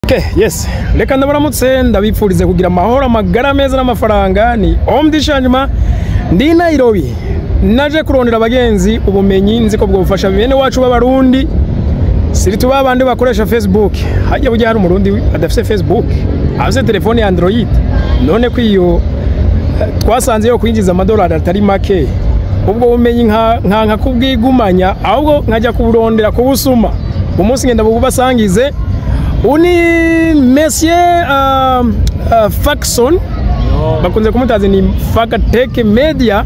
Okay, yes. Reka ndabaramutse, ndabipfurize kugira amahoro, amagara meza n'amafaranga. Ni Homme du Changement, ndi Nairobi. Naje kurondera abagenzi ubumenyi nzi ko bwofasha bene wacu b'Abarundi. Surtout babandi bakoresha Facebook. Hajya burya hari Umurundi adafise Facebook? Afise telefone ya Android. None ko iyo twasanze yo kwinjiza amadolari atari make. Ubwo bumenyi nka kubwigumanya, ahubwo nkajya kuburondera, kubusuma. Umunsi ngenda bubasangize. Uni Monsieur Faxon, bakunze kumutaza ni Fakatech Media,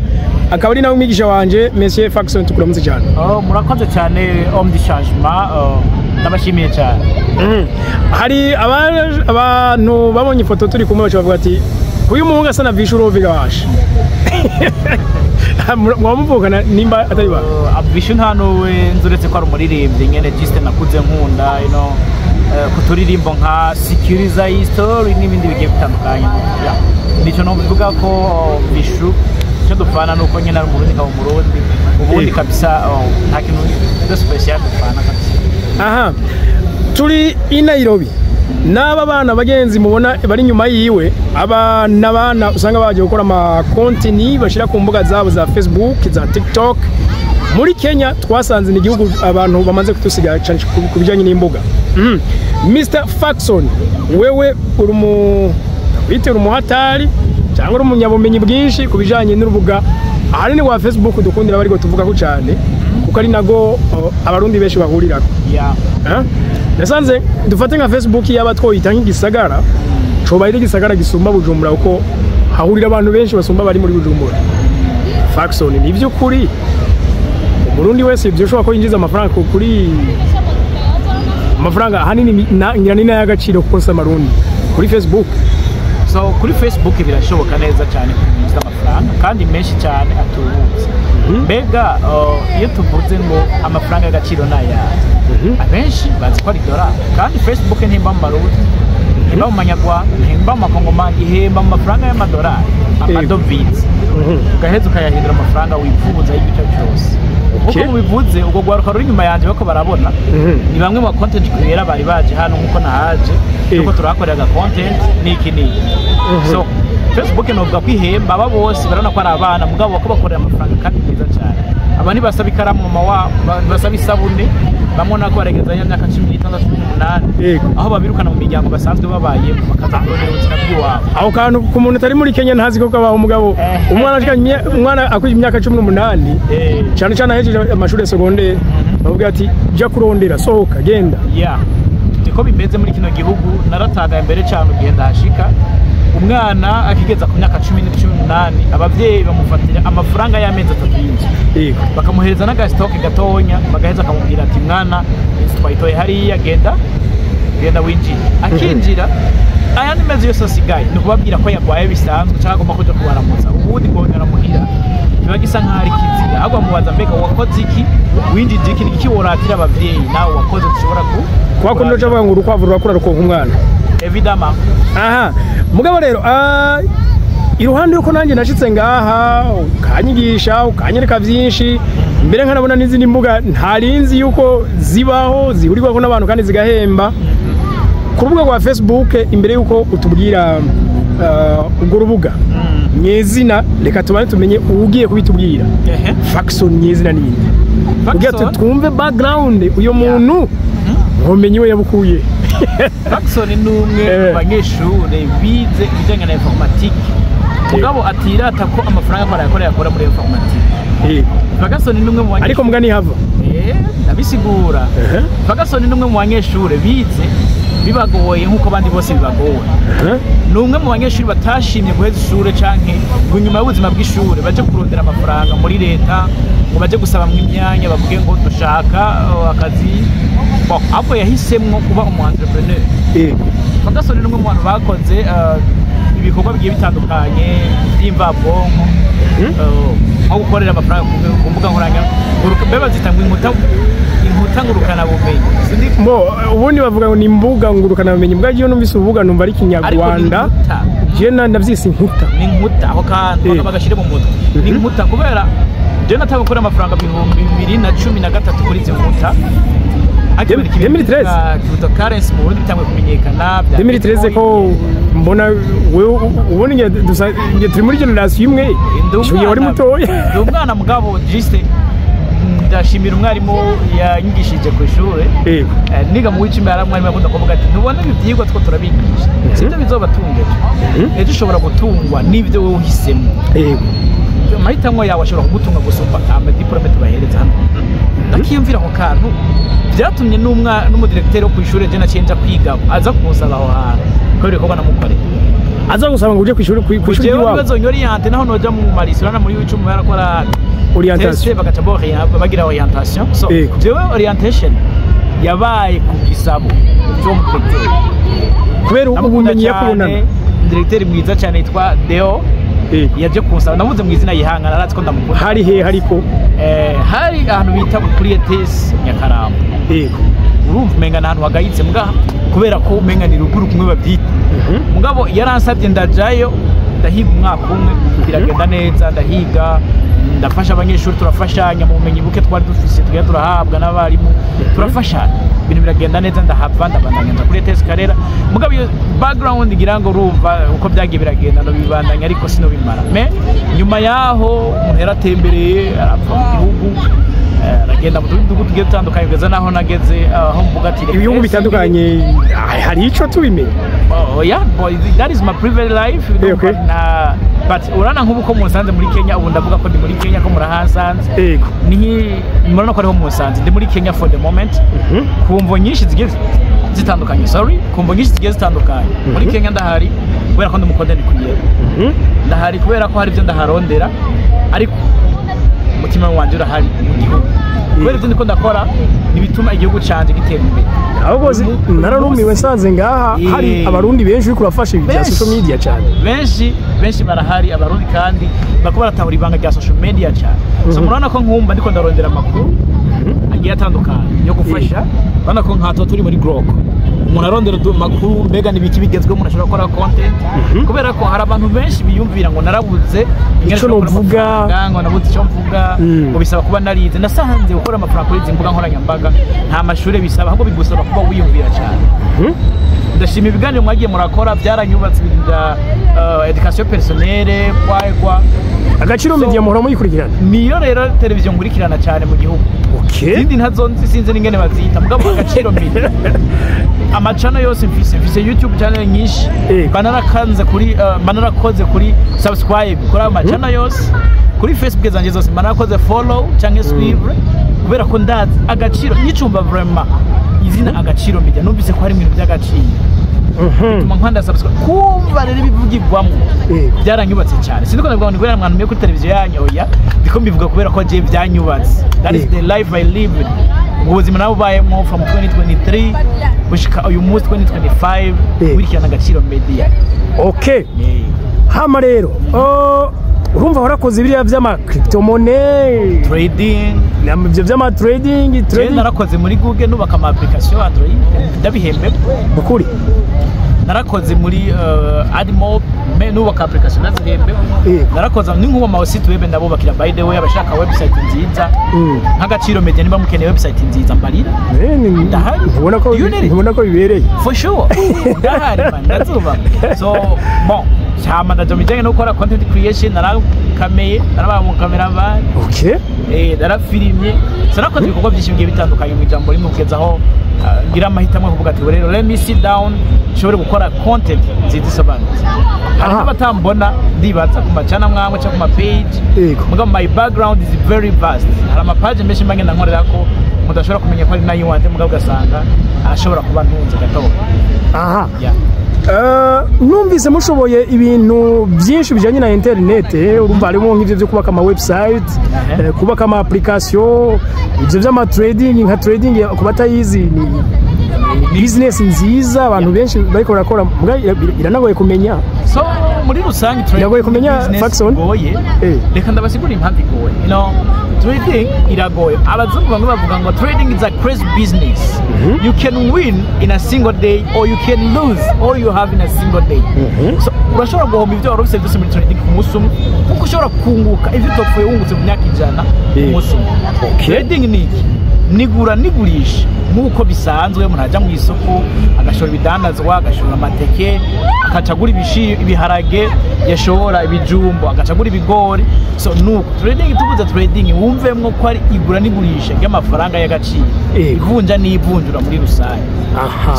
akaba ari nawe umwigisha wanje. Monsieur Faxon, tukuramutse cyane. Oh, murakoze cyane, Homme du Changement, ndabashimiye cyane. Hari abantu babonye ifoto turi kumwe baca bavuga ati: "Uyu muhungu asa na Vishu Love." Gabasha mwamuvukana nimba atari ba? Vishu nta nuwe nzi, uretse ko ari umuririmbyi nyene juste nakuze nkunda ku turirimbo nka Securiza History n'ibindi bigiye bitandukanye. Yeah. Nico novuga ko Vishu icyo dupfana nuko nyene ari Umurundi, nkaba Umurundi ubundi. Kabisa, nta kintu de spécial dupfana kabisa. Aha turi i Nairobi n'aba bana bagenzi mubona bari inyuma yiwe. Aba n'abana usanga baje gukora ama content bashyira ku mbuga zabo za Facebook, za TikTok. Muri Kenya twasanze ni igihugu abantu bamaze kutusiga cyane ku bijyanye n'imbuga. Mr Faxon, wewe uri mu bite, uri umuhatari cyangwa uri umunyabumenyi bwinshi ku bijyanye n'urubuga ahanini wa Facebook dukundira bariko tuvuga ko cyane, kuko ari nago Abarundi benshi bahurirako. Eh? Nasanze dufate nka Facebook yaba twoyita nk'igisagara, coba ari igisagara gisumba Bujumbura, kuko hahurira abantu benshi basumba bari muri Bujumbura. Faxon, ni by'ukuri Umurundi wese ibyo ushobora ko yinjiza amafaranga kuri amafaranga ahanini ngira ni n'ay'agaciro kuko si Amarundi kuri Facebook? So kuri Facebook birashoboka neza cyane kwinjiza amafaranga, kandi menshi cyane atubutse. Mbega iyo tuvuze ngo amafaranga y'agaciro ni ayahe, abenshi bazi ko ari dolari, kandi Facebook ntihemba mu Marundi, ntihemba mu Manyarwanda, ntihemba mu Makongomani, ihemba mu mafaranga y'amadolari, amadovize, ugaheza ukayahindura amafaranga wifuza y'igice cyose. Nkuko mubivuze, ubwo rwaruka ruri inyuma yanjye bako barabona ni bamwe mu content creator bari baje hano nkuko nahaje, nuko turahakorera aga content n'iki n'iki. So Facebook novuga ko ihemba aba bose barabona ko ari abana, mugabo bako bakorera amafaranga kandi meza cyane. Aba ntibasaba ikaramu mama wabo, ntibasaba isabune. Bamwe nako baregeza ya myaka 16, 18, aho babirukana mu miryango basanzwe babayemo, bakaza kurondera ubuzima bw'iwabo. Aho kantu ku muntu atari muri Kenya ntazi ko kabaho, umugabo umwana ashikanye umwana akwije imyaka 18, cyane cyane ahejeje amashuri ya secondaire, bavuga ati: "Jya kurondera, sohoka, genda." Ya, niko bimeze muri kino gihugu. Naratagaye mbere cyane igihe ndahashika. Umwana akigeza ku myaka 18, abavyeyi bamufatira amafaranga y'amezi 3 y'inzu, bakamuhereza n'agasitoke gatonya, bagaheza akamubwira ati: "Mwana, inzu twayitoye hariya, genda, genda winjire." Akinjira, ayandi mezi yose asigaye ni ukubabwira ko yagwaye bisanzwe cyangwa agomba kuja kubaramutsa. Ubundi kongera muhira kiba gisa nk'aho ari kizira, ahubwo bamubaza: "Mbega wakoze iki? Winjije iki? Iki woratira abavyeyi nawe wakoze dushobora ku Kwa kundi uca avuga ngo urukwavu rurakura rukonka umwana. Évidemment. Aha mugabo rero, iruhande yuko nanjye nashitse ngaha ukanyigisha, ukanyereka byinshi, mbere nkanabona n'izindi mbuga ntarinzi yuko zibaho, zihurirwaho n'abantu kandi zigahemba ku rubuga rwa Facebook. Imbere yuko utubwira urwo rubuga nyezina, reka tubanze tumenye ugiye kubitubwira. Faxon nyezina ninde, kugira twumve background uyu muntu, ubumenyi we yabukuye. Faxon ni umwe mu banyeshure bize ibijyanye na informatique, mugabo atirata ko amafaranga akora yakora yakora muri informatique. Faxon ni umwe mu Ariko mbwa nihava. Ndabisigura. Faxon ni umwe mu banyeshure bize bibagoye nk'uko abandi bose bibagoye. Ni umwe mu banyeshuri batashimye guheza ishure canke ngo nyuma y'ubuzima bw'ishure baje kurondera amafaranga muri leta, ngo baje gusaba mu imyanya, bavuge ngo dushaka akazi. Bon, ahubwo yahisemwo kuba umu entrepreneur. Fagasoni ni umwe mu bantu bakoze ibikorwa bigiye bitandukanye by'imvabwonko, nko gukorera amafaranga ku mbuga nkoranyambaga, mbe bazita ngo inkuta ngurukanabumenyi. Sindi Mo ubundi bavuga ngo ni imbuga ngurukanabumenyi, mbwa iyo numvise urubuga numva ari Ariko ni Ikinyarwanda. Inkuta. Je ndavyise inkuta. Ni inkuta, aho kantu bagashyire mu mutwe, ni inkuta, kubera je natanga gukora amafaranga 2013 kuri izi nkuta. 2013? Cryptocurrency mu Burundi bitanguye kumenyekana bya 2013 ko mbona wewe ubona nge dusa nge turi muri generation imwe. Ndi Ico gihe wari mutoya. Ndi umwana, mugabo juste ndashimira umwarimu yanyigishije ku ishuri. Niga mu w'icumi, hari umwarimu yakunda kuvuga ati: "Ntubona ibi byigwa two turabigisha, sibyo bizobatunga ejo. Ejo ushobora gutungwa n'ibyo wowe uhisemo. Amahitamo yawe ashobora kugutunga gusumba amadiplome tubahereza hano." Ndakiyumvira ako kantu, byatumye n'umudirekiteri wo ku ishuri je naciye nja kwiga aza kunsaba aho hantu kubera ibikorwa namukoreye. Aza gusaba ngo uje kwishuri, kwishuri Jewe ry'iwabo? Ibibazo nyoriente naho noja mu marisi, urabona muri w'icumi barakora Orientation. test, bagaca bagira orientation. So jewe orientation yabaye ku gisabo cyo mu peteri. Kubera ubumenyi yakubonana. Directeur mwiza cyane yitwa Deo yaje kunsaba, namuze mu izina yihangana, arazi ko ndamukunda. Hari he hariko? Hari ahantu bita kuri ETS Nyakarambo. Urumva umenga ni ahantu hagayitse mbwa, kubera ko umenga ni ruguru kumwe babyita. Mugabo yaransabye, ndajayo, ndahiga umwaka umwe, biragenda neza. Ndahiga, ndafasha abanyeshuri, turafashanya mu bumenyi buke twari dufise tugenda turahabwa n'abarimu, turafashanya, ibintu biragenda neza. Ndahava, ndabandanya nza kuri ETS Karera. Mugabo iyo background ngira ngo urumva uko byagiye biragenda, ndabibandanya ariko sinobimara. Mais nyuma yaho umuntu yaratembereye, arapfa mu gihugu, aragenda mu tundi duhugu tugiye dutandukanye, kugeza naho nageze aho mvuga ati reka Ibihugu ese bitandukanye, hari ico tubimenye? Oh, yeah, boy, that is my private life. Na, but urana nk'ubu ko munsanze muri Kenya, ubu ndavuga ko ndi muri Kenya, ko murahansanze. Ni murabona ko ariho munsanze, ndi muri Kenya for the moment. Ku mvo nyinshi zigiye zitandukanye, sorry, ku mvo nyinshi zigiye zitandukanye. Muri Kenya ndahari kubera ko ndi umu content creator. Ndahari kubera ko hari ibyo ndaharondera, ariko umutima wanjye urahari mu gihugu kubera ibyo ndiko ndakora nibituma igihugu canje gitera imbere. Ahubwo nararumiwe nsanze ngaha hari abarundi benshi uriko urafasha ibi bya Benshi. social media cyane. Benshi benshi barahari abarundi, kandi bako baratahura ibanga rya social media cyane. So murabona ko nkumva ndiko ndarondera amakuru agiye atandukanye yo gufasha. Urabona ko nka tuba turi muri grok, umuntu arondera amakuru, mbega ni ibiki bigezweho umuntu ashobora gukora content, kubera ko hari abantu benshi biyumvira ngo narabuze ingene Ico nshobora gukora novuga. amafaranga, ngo nabuze icyo mvuga, ngo bisaba kuba narize. Nasanze gukora amafaranga kuri izi mbuga nkoranyambaga nta mashuri bisaba, ahubwo bigusaba kuba wiyumvira cyane. Ndashima ibiganiro mwagiye murakora, byaranyubatse, ibintu bya education personnelle kwagwa. Agaciro Media muhora muyikurikirana? Niyo rero televiziyo nkurikirana cyane mu gihugu. Izindi ntazo nzi, sinzi n'ingene bazita, mugabo Agaciro Media, amacana yose mfise YouTube channel nyinshi, banarakanze kuri banarakoze kuri subscribe kuri ayo macana yose, kuri Facebook zanje zose banarakoze follow cyangwa suivre, kubera ko ndazi agaciro nyicumba. Vraiment izina Agaciro Media numvise ko hari ibintu by'agaciro, bituma nkanda subscribe, kumva rero ibivugirwamo. Byaranyubatse cyane. Sinzi ko ndavuga ngo ni kubera mwantumiye kuri televiziyo yanyu, oya, ndiko mbivuga kubera ko je byanyubatse. That is the life I live, ubuzima nawe ubayemo from 2023 gushika uyu munsi 2025, nkurikirana Agaciro Media. Hama rero urumva warakoze biriya by'ama cryptomonnaie, trading. Ibyo by'ama trading, Jewe trading. Narakoze muri Google, nubaka ama application Android, ndabihembe. Ukuri? Narakoze muri AdMob, nubaka application, ndazihembe. Narakoze ni nkuba ama site web ndabubakira. By the way, abashaka website nziza, nk'Agaciro Media, niba mukeneye website nziza mbarira. Ndahari. Ntubona ko You need it. ntubona ko bibereye? For sure, ndahari man, ndazuba. So bon, cyama ndaja mu bijyanye no gukora content creation, narakameye, narabaye mu cameraman. Narafirimye, so nakoze ibikorwa byinshi bigiye bitandukanye. Mu ijambo rimwe, kugeza aho ngira amahitamo yo kuvuga ati: "Rero let me sit down, nshobore gukora content nziza isobanutse." Hari n'abatambona, ndibaza ku macana mwamwe cyangwa ku ma page. Mugabo my background is very vast, hari ama page menshi mba ngenda nkorera ko mudashobora kumenya ko ari nayo iwanje, mugabo ugasanga arashobora kuba ntunze gato. Yeah. Numvise mushoboye ibintu byinshi bijyanye na interinete. Urumva harimo nk'ibyo byo kubaka ama website, kubaka ama application, ibyo by'ama trading. Nka trading ku batayizi ni business nziza abantu benshi bariko barakora, muga iranagoye kumenya. So muri rusange trading Biragoye kumenya, business Faxon? igoye. Reka ndabasigura impamvu igoye. Trading iragoye. Abazungu bamwe bavuga ngo trading is a crazy business. You can win in a single day or you can lose all you have in a single day. So urashobora guhomba ibyo wari ufise byose muri trading ku munsi umwe, nkuko ushobora kunguka ibyo utopfuye wungutse mu myaka 100 ku munsi umwe. Trading ni iki? Nigura nigurisha nk'uko bisanzwe. Umuntu ajya mu isoko agashora ibidandazwa, agashora amateke, agaca agura ibiharage, yashora ibijumbo agaca agura ibigori. So nuko trading, tuvuze trading, wumvemwo ko ari igura n'igurisha ry'amafaranga y'agaciro, ivunja n'ivunjura muri rusange.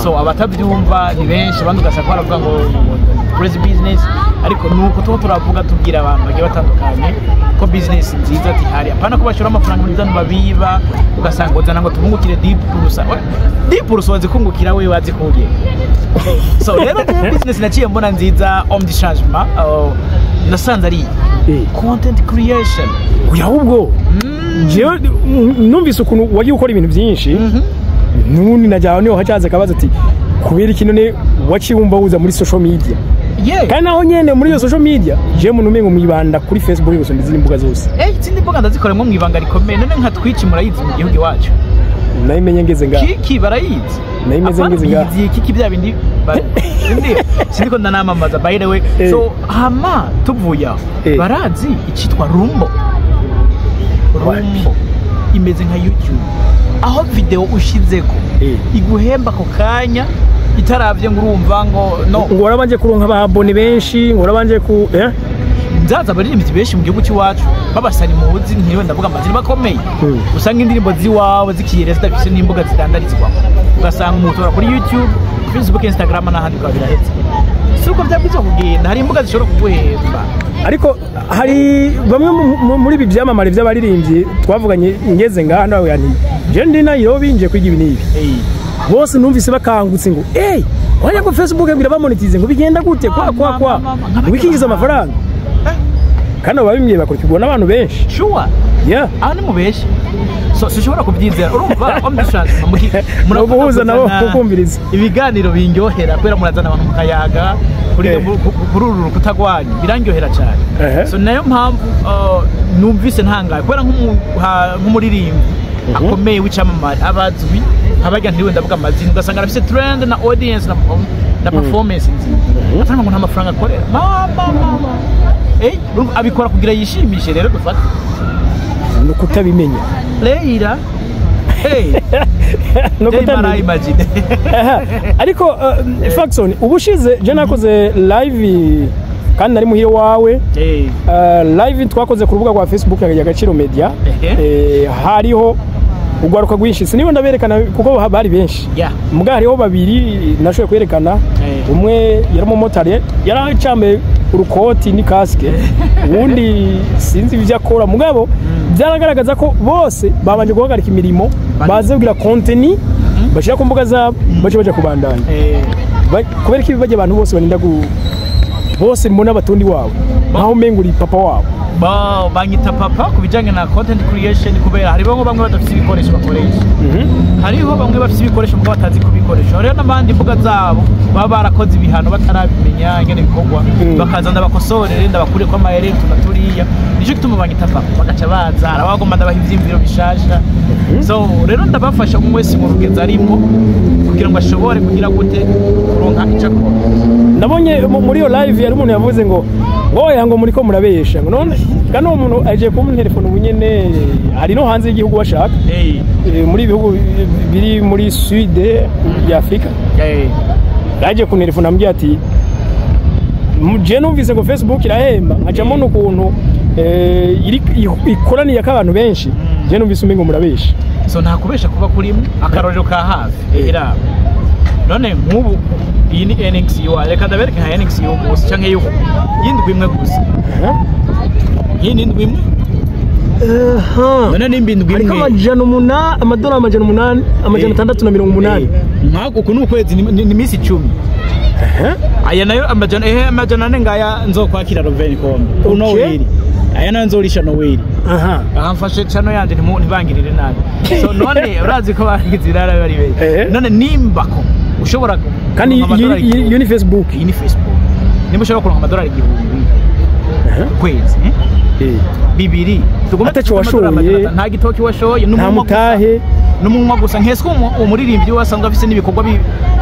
So abatabyumva ni benshi, abandi ugasanga baravuga ngo crazy business, ariko nuko tuba turavuga, tubwira abantu bagiye batandukanye ko business nziza zihari, apana ko bashora amafaranga muri zano babiba, ugasanga uzana ngo tubungukire 10%. 10% wazikungukira we wazikuye. So rero jewe business naciye mbona nziza, homme du changement, nasanze ari content creation. Oya, ahubwo jewe numvise ukuntu wagiye ukora ibintu byinshi, nubundi najyaho niho hacaza akabaza ati kubera iki none waciye wumva wuza muri social media? Kandi naho nyene muri iyo social media, jewe umuntu umengo mwibanda kuri Facebook gusumba izindi mbuga zose. Izindi mbuga ndazikoramo mu ibanga rikomeye. None nka Twitch murayizi mu gihugu iwacu? Nayimenye ngeze ngaha. Kiki barayizi? Nayimeze Apana, ngeze ngaha. biyizi Kiki bya bindi sindi sindiko ndanamamaza, by the way. So hama tuvuye aho, barazi icitwa Rumble? Rumble imeze nka YouTube, aho video ushizeko iguhemba ako kanya, itaravye ngo urumva ngo no. Ngo warabanje kuronka aba abonnés benshi, ngo warabanje ku Nzaza abaririmbyi benshi mu gihugu cy'iwacu babasani muzi, ntiriwe ndavuga amazina, bakomeye. Usanga indirimbo z'iwawe zikiyere zidafise n'imbuga zidandarizwamo, ugasanga umuntu utora kuri YouTube, Facebook, Instagram n'ahandi, bikaba birahetse. Si uko byabwirizwa kugenda, hari imbuga zishobora kuguhemba. Ariko hari bamwe muri ibi byamamare by'abaririmbyi twavuganye ngeze ngaha, nawe nti je ndi Nairobi nje kwiga ibi n'ibi. Bose numvise bakangutse ngo wajya ku Facebook ngo irabamonetize, ngo bigenda gute kwa kwa kwa Mama, ngo bikinjiza amafaranga, kandi abo babimbwiye bakurikirwa n'abantu benshi. Sure. Aho ni mubeshe, so sinshobora kubyizera. Urumva Ni uguhuza nabo kukumviriza. Ibiganiro bindyohera kubera murazana abantu mukayaga kuri kuri uru rukuta rwanyu, birandyohera cyane. So nayo mpamvu numvise ntangaye kubera nk'umuririmbyi akomeye w'icyamamare abazwi nkabarya, ntiriwe ndavuga amazina, ugasanga arafise trend na audience na performance nziza, atari ngo nta mafaranga akorera. Mama mama, urumva abikora kugira yishimishe. Rero dufate Ni ukutabimenya. Leila, hey. Ni ukutabimenya. Imagine. Aha. Ariko Faxon, ubushize je nakoze live kandi nari muhire wawe. Live twakoze ku rubuga rwa Facebook ya Gaciro Media. Hariho urwaruka rwinshi, siniba ndaberekana kuko bari benshi. Muga hariho babiri nashoboye kwerekana. Umwe yari umumotari, yari acambaye urukoti ni casque, uwundi sinzi ibyo akora, mugabo byaragaragaza ko bose babanje guhagarika imirimo, baze kugira contenu bashyira ku mbuga zabo, bace baja kubandanya. Kubera ko ibi bajya abantu bose barinda bose mbona abatundi wawe nkaho umenga uri papa wabo. Banyita papa ku bijyanye na content creation kubera hariho bamwe badafite ibikoresho bakoresha, hariho bamwe bafite ibikoresho mugabo batazi kubikoresha, hariho n'abandi imbuga zabo baba barakoze ibihano batarabimenya ingene bikorwa, bakaza ndabakosorere, ndabakure ko amayeri tuna turiya. Nicyo gituma banyita papa, bagaca baza, hari abagomba ndabaha ivyiyumviro bishasha. So rero ndabafasha umwe wese mu rugenzo arimo kugira ngo ashobore kugira gute kuronka ico akora. Nabonye muri iyo live yari umuntu yavuze ngo oya, ngo muriko murabesha, ngo none kandi uwo muntu aje kumpa ubu nyene ari no hanze y'igihugu bashaka. Muri ibihugu biri muri sud ya Afrika. Yaje kuntelefona ambwira ati je numvise ngo Facebook irahemba, nkaca mbona ukuntu iri ikoraniye ko abantu benshi, je numvise umengo murabesha. So nta kubesha kuba kurimo. Akarorero ka hafi, iraba none nk'ubu iyi ni NXU, reka ndabereke nka NXU gusa canke yuko y'indwi imwe gusa. Iyi ni indwi imwe. None nimba indwi Ariko imwe 800, amadolari 800, 680. Nk'ako uku ni ukwezi, ni iminsi 10. Aya nayo amajana 400 ngaya nzokwakira Robert Kombe ku Noweli, aya nayo nzorisha Noweli. Aha mfashe channel yanje, ntibangirire nabi. So none urazi ko bangize irara bari benshi. None nimba ko ushobora Kandi kuronka amadolari iyo ni Facebook. Iyi ni Facebook. Nimba ushobora kuronka amadolari 1000 ku kwezi, bibiri tugume Ataco dufite amadolari washoye. 500, nta gitoki washoye, nta n'umunwa gusa, mutahe. N'umunwa gusa. Nkeswe umuririmbyi we asanzwe afise n'ibikorwa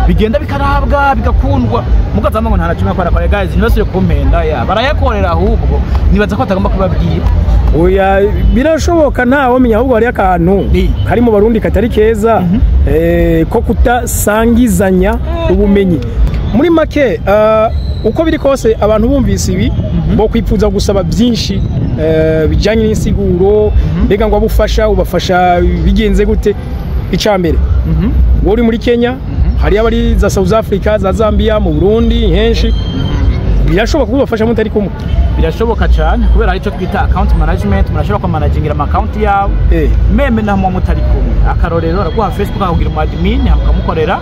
bigenda bikarabwa bigakundwa, mugazama ngo nta na kimwe akora. Akora, guys, ntibasubire kumpenda ya barayakorera, ahubwo nibaza ko atagomba kubabwira. Oya, birashoboka, ntawamenya. Ahubwo hariyo akantu kari mu Barundi katari keza, ko kutasangizanya ubumenyi. Muri make, uko biri kose, abantu bumvise ibi bo kwipfuza gusaba byinshi bijyanye n'insiguro. Mbega ngo abufasha ubafasha bigenze gute? Icya mbere, wowe uri muri Kenya, hariyo abari za South Africa, za Zambia, mu Burundi henshi, birashoboka ko ubafasha mutari kumwe? Birashoboka cyane, kubera hari icyo twita account management. Murashobora kumanagingira ama account yawe même naho muba mutari kumwe. Akarorero, araguha Facebook, akakugira umu admin, mukamukorera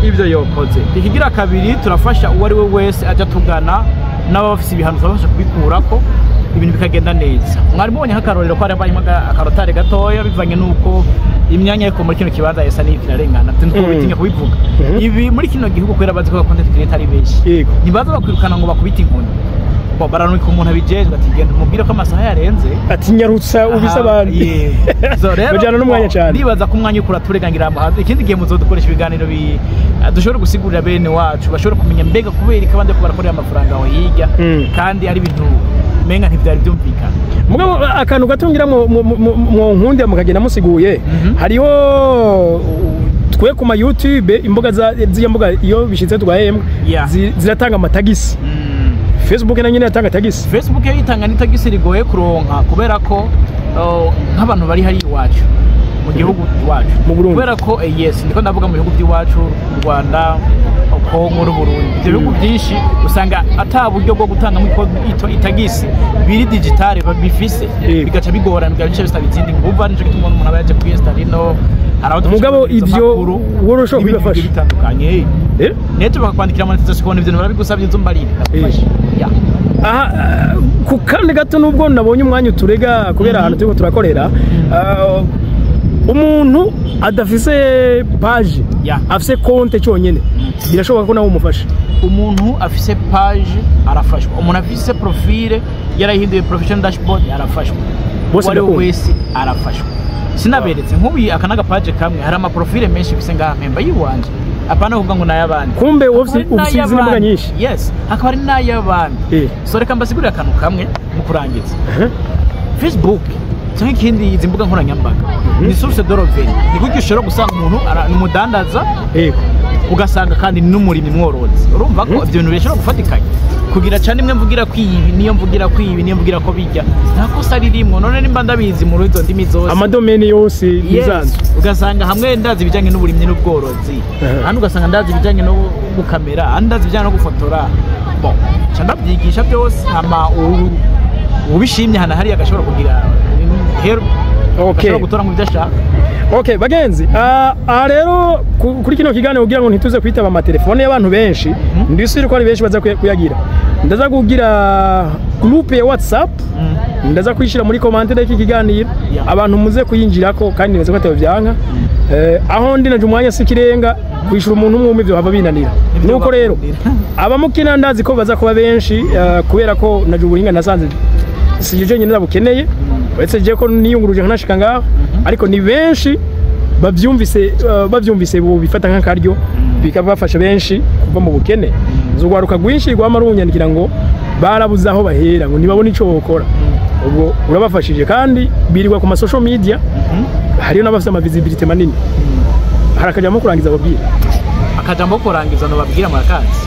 ibyo yokoze. Ikigira kabiri, turafasha uwo ari we wese ajya tugana, n'ababa bafise ibihano turabafasha kubikurako, ibintu bikagenda neza. Mwari mubonye nk'akarorero ko harabayemo akarotare gatoya, bivanye n'uko imyanya yo muri kino kibanza yasa n'iriko irarengana. Bitinya kubivuga ibi muri kino gihugu, kubera bazi ko content creator ari benshi. Ntibaza bakwirukana ngo bakubite inkoni. Bo baranuka umuntu abijejwe ati: "Genda umubwire ko amasaha yarenze." Ati: "Nyarutsa ubise abandi." Yeah. So rero Bajyana n'umwanya cyane. Ndibaza ko umwanya ukura turegangira aho. Ikindi gihe muzodukoresha ibiganiro bi dushobora gusigurira bene wacu, bashobora kumenya mbega kubera ko abandi bariko barakorera amafaranga aho hirya, kandi ari ibintu menga ntivyari byumvikana. Mugabo akantu gato ngira mu nkunde mukagenda musiguye, hariho twe ku ma YouTube, imbuga za z'iyo mbuga, iyo bishitse tugahembwa, ziratanga amatagisi. Facebook na nyine yatanga tagisi. Facebook yo yitanga n'itagisi rigoye kuronka, kubera ko nk'abantu bari hari iwacu mu gihugu iwacu, Mu Burundi. kubera ko yes, ndiko ndavuga mu bihugu by'iwacu, u Rwanda, Kongo n'Uburundi, ibyo bihugu byinshi usanga ata buryo bwo gutangamo itagisi biri digitale bifise, bigaca bigorana, bigaca bisaba izindi nguvu. Nico gituma umuntu aba yaje kuri ino hari aho dufasha Mugabo kubwiriza ivyo amakuru, wowe urashobora n'ibindi kubibafasha. bigiye bitandukanye. Neto bakakwandikira monetization, ukabona ibyo barabigusabye, inzu mbarira ndagufasha. Yeah. Aha, ku kandi gato, nubwo nabonye umwanya uturega kubera ahantu turiko turakorera, umuntu adafise page, afise konte cyonyine, birashoboka ko nawe umufasha? Umuntu afise page arafashwa, umuntu afise profile yarahinduye professional dashboard arafashwa. Bose Uwo ari we birakunda. wese arafashwa. Sinaberetse nk'ubu aka n'aga page kamwe, hari ama profile menshi mfise ngaha mpemba yiwanje, apana kuvuga ngo nay'abandi. Kumbe wowe Hakaba hari ufise izindi mbuga n'ay'abandi. nyinshi. Yes, hakaba hari n'ay'abandi. So reka mbasigurire akantu kamwe mu kurangiza. Facebook cyangwa ikindi, izi mbuga nkoranyambaga ni source de revenu, ni kuko ushobora gusanga umuntu ni umudandaza, ugasanga kandi ni n'umurimyi mworozi. Urumva ko ibyo bintu birashobora gufatikanya kugira cyane. Imwe mvugira ko ibi, niyo mvugira ko ibi, niyo mvugira ko bijya, nta kosa ririmwo. None nimba ndabizi muri izo ndimi zose, ama domaine yose, Yes. bizanzwe. Ugasanga hamwe ndazi ibijyanye n'uburimyi n'ubworozi, ahandi ugasanga ndazi ibijyanye no gukamera, ahandi ndazi ibijyanye no gufotora. Bon, nca ndabyigisha byose, hama ubishimye hana hariya agashobora kugira hero, agashobora gutora mu byo ashaka. Okay bagenzi, aha rero kuri kino kiganiro, kugira ngo ntituze kwitaba amatelefone y'abantu benshi, ndisubire ko ari benshi baza kuyagira, ndaza kugira groupe ya WhatsApp, ndaza kuyishyira muri commentaire y'iki kiganiro. Abantu muze kuyinjirako, kandi nibaze ko atabyanka. Aho ndi naje umwanya si ikirenga, kwishyura umuntu umwe umwe ibyo hava binanira. Nibyo Nuko rero bakundira. Abamukina ndazi ko baza kuba benshi, kubera ko naje ubuhinga nasanze si je nyine nabukeneye, uretse je ko niyunguruje nkanashika ngaho, ariko ni benshi bavyumvise, bavyumvise bifata nk'akaryo bikabafasha benshi kuva mu bukene. Zugwaruka rwinshi rwama runyandikira ngo barabuze aho bahera, ngo ntibabone ico bokora. Ubwo urabafashije, kandi birirwa ku ma social media, hariyo n'abafite ama visibility manini. Hari akajambo kurangiza babwira? Akajambo ko kurangiza nobabwira, murakazi: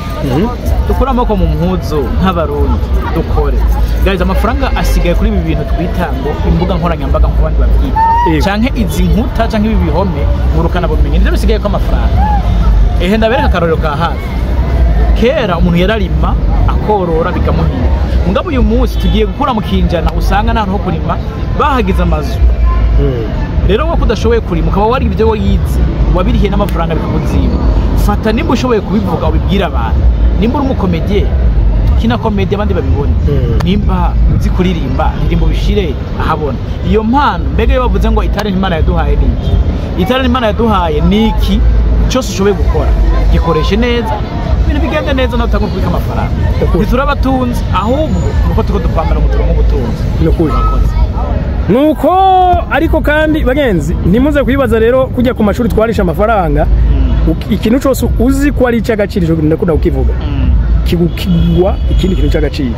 dukure amaboko mu mpuzu nk'Abarundi, dukore. Guys, amafaranga asigaye kuri ibi bintu twita ngo imbuga nkoranyambaga, nk'uko abandi babyita, canke izi nkuta canke ibi bihome ngurukana bumenyi, nivyo bisigaye ko amafaranga. Ehe, ndabereka akarorero ka hafi. Kera umuntu yararima, akorora, bikamuhira. Mugabo uyu munsi tugiye gukura mu kinjana, usanga n'ahantu ho kurima bahagize amazu. Rero wowe udashoboye kurima, ukaba wari ibyo wize wabirihiye n'amafaranga bikakuzimba, fata nimba ushoboye kubivuga ubibwire abantu. Nimba uri umukomediye, kina comédie abandi babibone. Nimba uzi kuririmba, ririmba ubishire ahabona iyo mpano. Mbega iyo bavuze ngo italenti Imana yaduhaye ni iki? Italenti Imana yaduhaye ni iki? Cyose ushoboye gukora gikoreshe neza. Ibintu bigende neza nawe utangure kubika amafaranga. Ukuri. Ntiturabatunzi, ahubwo nuko turiko dupambana ngo turonke ubutunzi. Nukuri. Murakoze. Nuko ariko kandi bagenzi, ntimuze kwibaza rero kujya ku mashuri twarisha amafaranga. Ikintu cyose uzi ko ari icy'agaciro, ico ndakunda kukivuga, kigwa ikindi kintu cy'agaciro.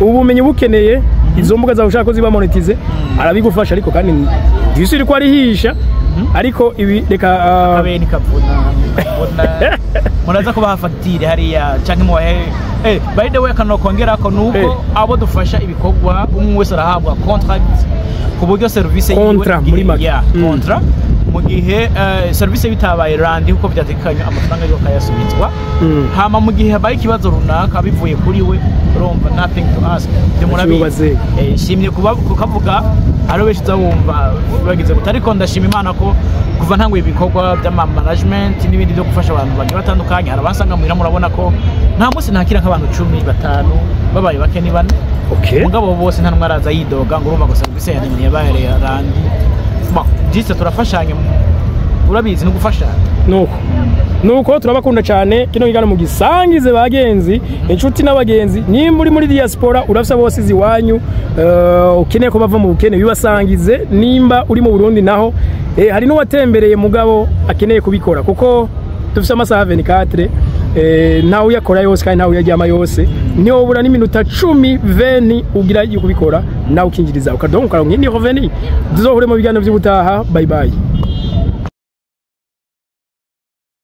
Ubumenyi bukeneye izo mbuga zawe ushaka ko ziba monétisées, arabigufasha. Ariko kandi ntibisubire ko arihisha, ariko ibi reka Kabeni kavuna kavuna, muraza kubaha fagitire hariya canke mubahe. By the way, kano kongerako nuko abo dufasha ibikorwa, umwe wese arahabwa contract ku buryo service yiwe Contrat, muri make. Yeah, contrat. Mu gihe service bitabaye rendue kuko byatekanye, amafaranga yo akayasubizwa. Hama mu gihe habaye ikibazo runaka bivuye kuri we, urumva, nothing to ask. Ibyo murabizi. Yubaze. Nshimye kuba kukavuga, hariho benshi uzabumva bagize gute, ariko ndashima Imana ko kuva ntanguye ibikorwa by'ama management n'ibindi byo gufasha abantu bagiye batandukanye, hari abasanga muhira, murabona ko nta munsi ntakira nk'abantu 10, 5, babaye bake ni bane. Mugabo bose nta n'umwe araza yidoga ngo urumva ngo serivisi yanjye ntiyabaye rendue. Bon, juste turafashanya, urabizi no gufashanya. Nuko turabakunda cyane. Kino kiganiro mugisangize bagenzi, inshuti n'abagenzi. Nimba uri muri diaspora, urafise bose iwanyu, ukeneye ko bava mu bukene, bibasangize. Nimba uri mu Burundi naho, hari n'uwatembereye mugabo akeneye kubikora, kuko dufise amasaha 24, ntawe uyakora yose kandi ntawe uyaryama yose. Ntiwobura n'iminota 10, 20 ugira yo kubikora, nawe ukinjiriza ukaronka ukaronka indi revenu. Tuzohure mu biganiro by'ubutaha. Bye bye.